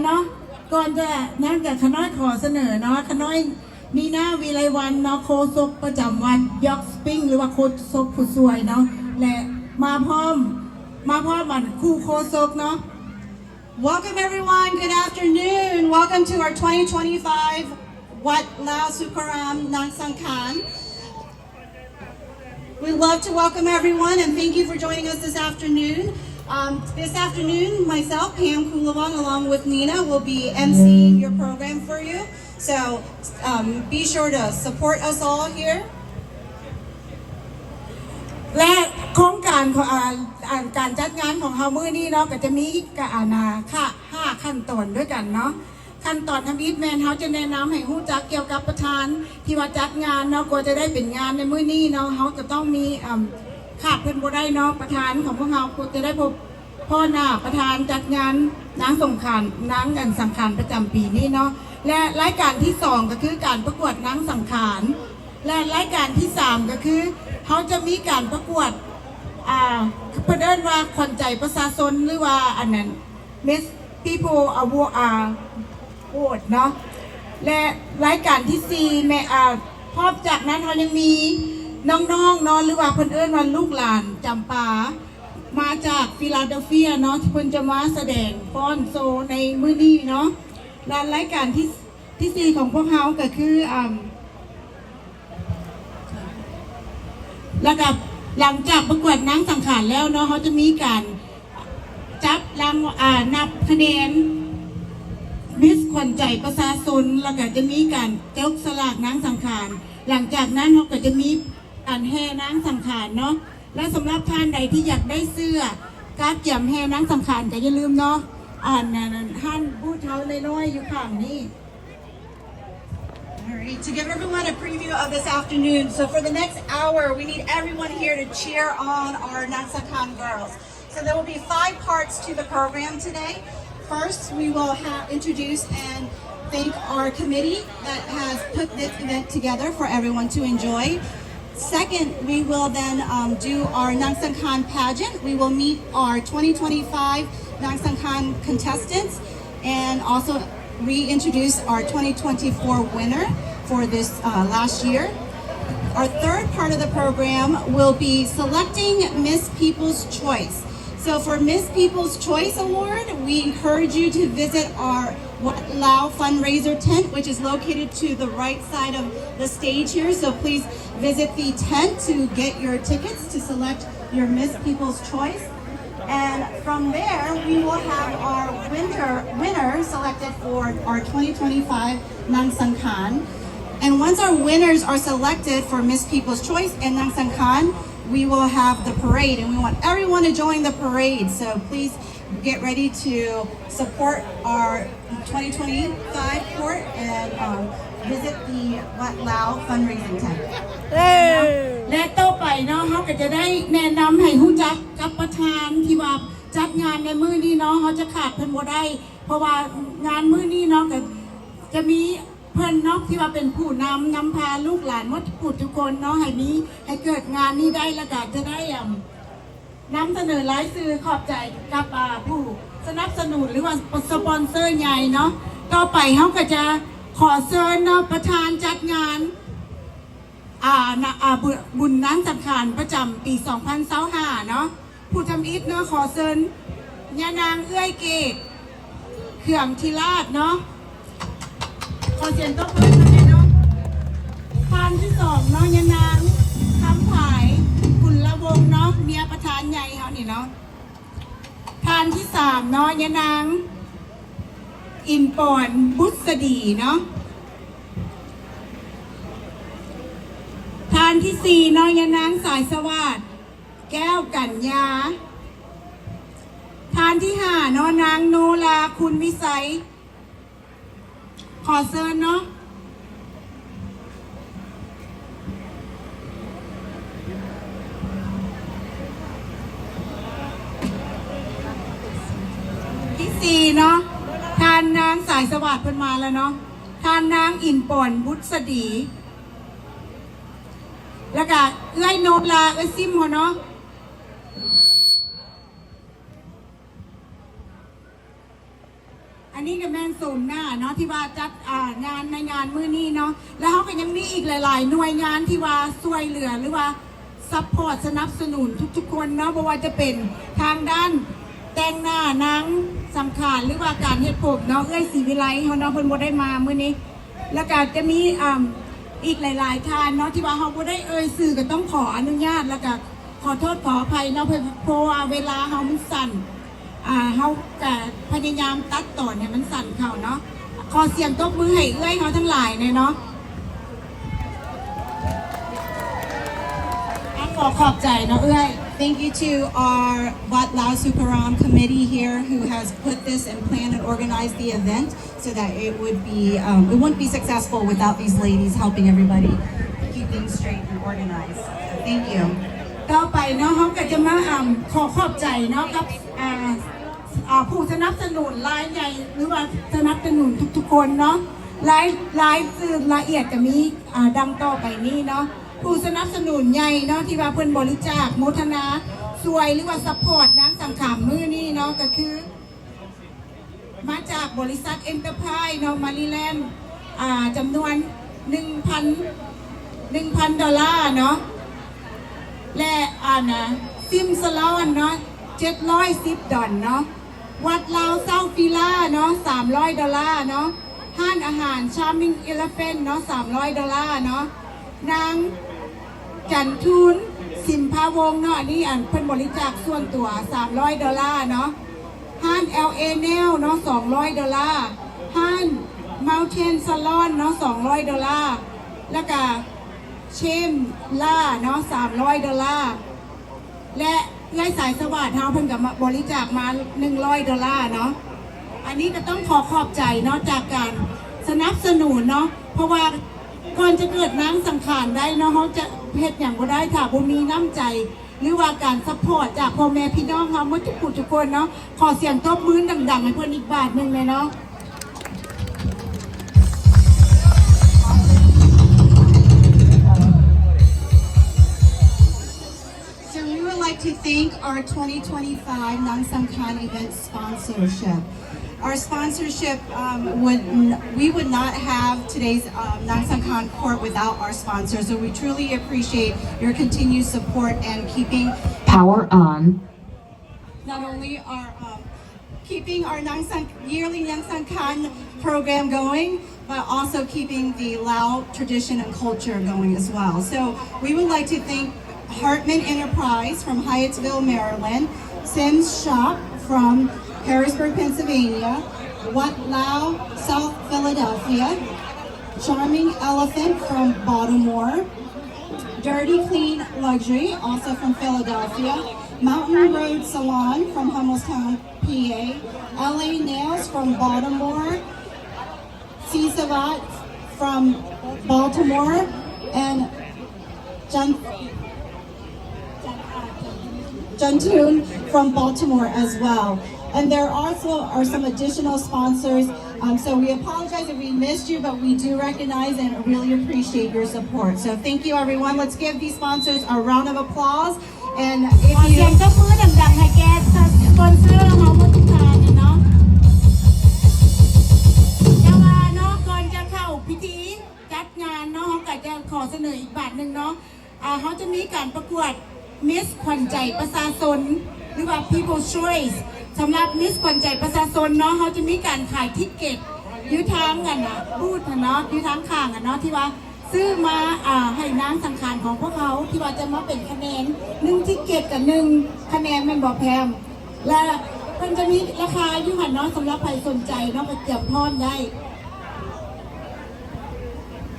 ເນາະ ກ່ອນຈະນັ້ນກະຂະນ້ອຍຂໍສະເໜີເນາະ ຂະນ້ອຍ ມີນາ ວິໄລວັນ ເນາະ ໂຄສົກປະຈຳວັດ York Springs ຫຼືວ່າໂຄສົກຜູ້ຊ່ວຍເນາະ ແລະ ມາພ້ອມ ມາພ້ອມອັນຄູ່ໂຄສົກເນາະ. Welcome everyone. Good afternoon. Welcome to our twenty twenty-five Wat Lao Sukaram Nang Sangkhan. We'd love to welcome everyone and thank you for joining us this afternoon. Um, this afternoon, myself, Pam Kulawang, along with Nina, will be emceeing your program for you. So, um, be sure to support us all here. ແລະ ໂຄງການຂອງ ອາ ການຈັດງານຂອງເຮົາມື້ນີ້ເນາະ ກະຈະມີກະ ອາ ນາ ຄະ ຫ້າຂັ້ນຕອນດ້ວຍກັນເນາະ. ຂັ້ນຕອນທຳອິດແມ່ນເຮົາຈະແນະນຳໃຫ້ຮູ້ຈັກກ່ຽວກັບປະທານທີ່ວ່າຈັດງານເນາະ ກວ່າຈະໄດ້ເປັນງານໃນມື້ນີ້ເນາະ ເຮົາຈະຕ້ອງມີ ອາ ຂາດເພິ່ນບໍ່ໄດ້ເນາະ ປະທານຂອງພວກເຮົາ ກວ່າຈະໄດ້ພົບພໍ້ໜ້າປະທານຈັດງານນາງສົງຂານ ນາງອັນສັງຂານປະຈຳປີນີ້ເນາະ ແລະ ລາຍການທີສອງກະຄືການປະກວດນາງສັງຂານ ແລະ ລາຍການທີສາມກະຄືເຮົາຈະມີການປະກວດ ອາ ເພິ່ນເອີ້ນວ່າຂວັນໃຈປະຊາຊົນ ຫຼືວ່າອັນນັ້ນ Miss People Award ອາ ໂຫວດເນາະ ແລະ ລາຍການທີສີ່ແມ່ນ ອາ ພ້ອມຈາກນັ້ນເຮົາຍັງມີນ້ອງໆເນາະ ຫຼືວ່າເພິ່ນເອີ້ນວ່າລູກຫຼານຈຳປາ ມາຈາກ Philadelphia ເນາະ ທີ່ເພິ່ນຈະມາສະແດງຟ້ອນໂຊໃນມື້ນີ້ເນາະ ແລະ ລາຍການທີ ທີສີ່ຂອງພວກເຮົາກະຄື ອາ ແລ້ວກະຫຼັງຈາກປະກວດນາງສັງຂານແລ້ວເນາະ ເຮົາຈະມີການຈັບລາງ ອາ ນັບຄະແນນ Miss ຂວັນໃຈປະຊາຊົນ ແລ້ວກະຈະມີການຈັບສະຫຼາກນາງສັງຂານ ຫຼັງຈາກນັ້ນເຮົາກະຈະມີການແຫ່ນາງສັງຂານເນາະ ແລະ ສຳລັບທ່ານໃດທີ່ຢາກໄດ້ເສື້ອກະກຽມແຫ່ນາງສັງຂານກະຢ່າລືມເນາະ ອັນນັ້ນ ຮ້ານບູດເຮົານ້ອຍໆຢູ່ຂ້າງນີ້. All right, to give everyone a preview of this afternoon, so for the next hour, we need everyone here to cheer on our Nang Sangkhan girls. So there will be five parts to the program today. First, we will ha-, introduce and thank our committee that has put this event together for everyone to enjoy. Second, we will then, um, do our Nang Sangkhan pageant. We will meet our twenty twenty-five Nang Sangkhan contestants and also reintroduce our twenty twenty-four winner for this, uh, last year. Our third part of the program will be selecting Miss People's Choice. So for Miss People's Choice Award, we encourage you to visit our Wat Lao fundraiser tent, which is located to the right side of the stage here. So please visit the tent to get your tickets to select your Miss People's Choice. And from there, we will have our winter, winner selected for our twenty twenty-five Nang Sangkhan. And once our winners are selected for Miss People's Choice and Nang Sangkhan, we will have the parade. And we want everyone to join the parade. So please get ready to support our twenty twenty-five court and, um, visit the Wat Lao fundraising tent. ແລະ ຕໍ່ໄປເນາະ ເຮົາກະຈະໄດ້ແນະນຳໃຫ້ຮູ້ຈັກກັບປະທານທີ່ວ່າຈັດງານໃນມື້ນີ້ເນາະ ເຮົາຈະຂາດເພິ່ນບໍ່ໄດ້ ເພາະວ່າງານມື້ນີ້ເນາະ ກະຈະມີເພິ່ນເນາະ ທີ່ວ່າເປັນຜູ້ນຳ ນຳພາລູກຫຼານໝົດທຸກຜູ້ທຸກຄົນເນາະ ໃຫ້ມີ ໃຫ້ເກີດງານນີ້ໄດ້ ແລ້ວກະຈະໄດ້ ອາ ນຳສະເໜີລາຍຊື່ຂອບໃຈກັບ ອາ ຜູ້ສະໜັບສະໜູນ ຫຼືວ່າສະປອນເຊີໃຫຍ່ເນາະ. ຕໍ່ໄປເຮົາກະຈະຂໍເຊີນເນາະ ປະທານຈັດງານ ອາ ນະ ອາ ບຸ ບຸນນາງສັງຂານປະຈຳປີສອງພັນຊາວຫ້າເນາະ. ຜູ້ທຳອິດເນາະ ຂໍເຊີນຍານາງເອື້ອຍເກດ ເຂືອງທິລາດເນາະ. ຂໍສຽງຕົບມືນຳແດ່ເນາະ. ທ່ານທີສອງເນາະ ຍານາງຄຳຜາຍ ກຸນລະວົງເນາະ ເມຍປະທານໃຫຍ່ເຮົານີ້ເນາະ. ທ່ານທີສາມເນາະ ຍານາງ ອິນປອນ ບຸດສະດີເນາະ. ທ່ານທີສີ່ເນາະ ຍານາງ ສາຍສະຫວາດ ແກ້ວກັນຍາ. ທ່ານທີຫ້າເນາະ ນາງ ໂນລາ ຄຸນວິໄຊ. ຂໍເຊີນເນາະ. ທີສີ່ເນາະ ທ່ານນາງ ສາຍສະຫວາດ ເພິ່ນມາແລ້ວເນາະ. ທ່ານນາງ ອິນປອນ ບຸດສະດີ ແລ້ວກະເອື້ອຍໂນລາ ເອື້ອຍຊິມເຮົາເນາະ. ອັນນີ້ກໍແມ່ນໂສມໜ້າເນາະ ທີ່ວ່າຈັດ ອ່າ ງານໃນງານມື້ນີ້ເນາະ ແລ້ວເຮົາກໍຍັງມີອີກຫຼາຍໆໜ່ວຍງານທີ່ວ່າຊ່ວຍເຫຼືອ ຫຼືວ່າ support ສະໜັບສະໜູນທຸກໆຄົນເນາະ ບໍ່ວ່າຈະເປັນທາງດ້ານແຕ່ງໜ້ານາງສັງຂານ ຫຼືວ່າການເຮັດຜົມເນາະ ເອື້ອຍສີວິໄລເຮົາເນາະ ເພິ່ນບໍ່ໄດ້ມາມື້ນີ້ ແລ້ວກໍຈະມີ ອ່າ ອີກຫຼາຍໆທ່ານເນາະ ທີ່ວ່າເຮົາບໍ່ໄດ້ເອີ່ຍຊື່ ກໍຕ້ອງຂໍອະນຸຍາດ ແລ້ວກໍ ຂໍໂທດຂໍອະໄພເນາະ ເພາະ ເພາະວ່າເວລາເຮົາມັນສັ້ນ ອ່າ ເຮົາກະພະຍາຍາມຕັດຕອນໃຫ້ມັນສັ້ນເຂົ້າເນາະ. ຂໍສຽງຕົບມືໃຫ້ເອື້ອຍເຮົາທັງຫຼາຍແດ່ເນາະ. ຂໍຂອບໃຈເນາະເອື້ອຍ. Thank you to our Wat Lao Sukaram committee here who has put this and planned and organized the event. So that it would be, um, it wouldn't be successful without these ladies helping everybody keep things straight and organized. So thank you. ຕໍ່ໄປເນາະ ເຮົາກໍຈະມາ ອ່າ ຂໍຂອບໃຈເນາະ ກັບ ອ່າ ອ່າ ຜູ້ສະໜັບສະໜູນລາຍໃຫຍ່ ຫຼືວ່າສະໜັບສະໜູນທຸກໆຄົນເນາະ. ລາຍ ລາຍຊື່ລະອຽດກໍມີ ອ່າ ດັ່ງຕໍ່ໄປນີ້ເນາະ. ຜູ້ສະໜັບສະໜູນໃຫຍ່ເນາະ ທີ່ວ່າເພິ່ນບໍລິຈາກໂມທະນາຊ່ວຍ ຫຼືວ່າ support ນາງສັງຂານມື້ນີ້ເນາະ ກໍຄື ມາຈາກບໍລິສັດ Enterprise ເນາະ Maryland ອ່າ ຈຳນວນໜຶ່ງພັນ ໜຶ່ງພັນດອນລາເນາະ ແລະ ອັນນະ Sim Salon ເນາະ ເຈັດຮ້ອຍສິບດອນເນາະ ວັດລາວ South Villa ເນາະ ສາມຮ້ອຍດອນລາເນາະ ຮ້ານອາຫານ Charming Elephant ເນາະ ສາມຮ້ອຍດອນລາເນາະ ນາງ ຈັນທູນ ສິມພາວົງເນາະ ອັນນີ້ ອັນ ເພິ່ນບໍລິຈາກສ່ວນຕົວ ສາມຮ້ອຍດອນລາເນາະ ຮ້ານ LA Nail ເນາະ ສອງຮ້ອຍດອນລາ ຮ້ານ Mountain Salon ເນາະ ສອງຮ້ອຍດອນລາ ແລ້ວກະ Shame La ເນາະ ສາມຮ້ອຍດອນລາ ແລະ ເອື້ອຍສາຍສະຫວາດເຮົາ ເພິ່ນກໍມາບໍລິຈາກມາ ໜຶ່ງຮ້ອຍດອນລາເນາະ. ອັນນີ້ກໍຕ້ອງຂໍຂອບໃຈເນາະ ຈາກການສະໜັບສະໜູນເນາະ ເພາະວ່າກ່ອນຈະເກີດນາງສັງຂານໄດ້ເນາະ ເຮົາຈະເຮັດຫຍັງບໍ່ໄດ້ ຖ້າບໍ່ມີນ້ຳໃຈ ຫຼືວ່າການ support ຈາກພໍ່ແມ່ພີ່ນ້ອງເຮົາໝົດທຸກຜູ້ທຸກຄົນເນາະ. ຂໍສຽງຕົບມືດັງໆໃຫ້ເພິ່ນອີກບາດໜຶ່ງແດ່ເນາະ. So we would like to thank our twenty twenty-five Nang Sangkhan event sponsorship. Our sponsorship, um, would n-, we would not have today's, um, Nang Sangkhan court without our sponsors. So we truly appreciate your continued support and keeping power on. Not only our, um, keeping our Nang Sang-, yearly Nang Sangkhan program going, but also keeping the Lao tradition and culture going as well. So we would like to thank Hartman Enterprise from Hyattsville, Maryland, Sim's Shop from Harrisburg, Pennsylvania, Wat Lao, South Philadelphia, Charming Elephant from Baltimore, Dirty Clean Luxury, also from Philadelphia, Mountain Road Salon from Hummelstown, P A, L A Nails from Baltimore, Sisavat from Baltimore, and Jan-, Jantun from Baltimore as well. And there also are some additional sponsors. Um, so we apologize if we missed you, but we do recognize and really appreciate your support. So thank you, everyone. Let's give these sponsors a round of applause. And if ຂໍສຽງ you ຕົບມືດັງໆໃຫ້ແກ່ສະ ສະປອນເຊີເຮົາໝົດທຸກທ່ານເນາະ. ແຕ່ວ່າເນາະ ກ່ອນຈະເຂົ້າພິທີຈັດງານເນາະ ເຮົາກໍຈະຂໍສະເໜີອີກບາດໜຶ່ງເນາະ. ອ່າ ເຮົາຈະມີການປະກວດ Miss ຂວັນໃຈປະຊາຊົນ ຫຼືວ່າ People's Choice. ສຳລັບ Miss ຂວັນໃຈປະຊາຊົນເນາະ ເຮົາຈະມີການຂາຍທິກເກັດຢູ່ທາງ ອັນນະ ບູດຫັ້ນເນາະ ຢູ່ທາງຂ້າງຫັ້ນເນາະ ທີ່ວ່າ ຊື້ມາ ອ່າ ໃຫ້ນາງສັງຂານຂອງພວກເຮົາ ທີ່ວ່າຈະມາເປັນຄະແນນ ໜຶ່ງທິກເກັດກັບໜຶ່ງຄະແນນແມ່ນບໍ່ແພມ? ແລະ ເພິ່ນຈະມີລາຄາຢູ່ຫັ້ນເນາະ ສຳລັບໃຜສົນໃຈເນາະ ກໍກຽມພ້ອມໄດ້.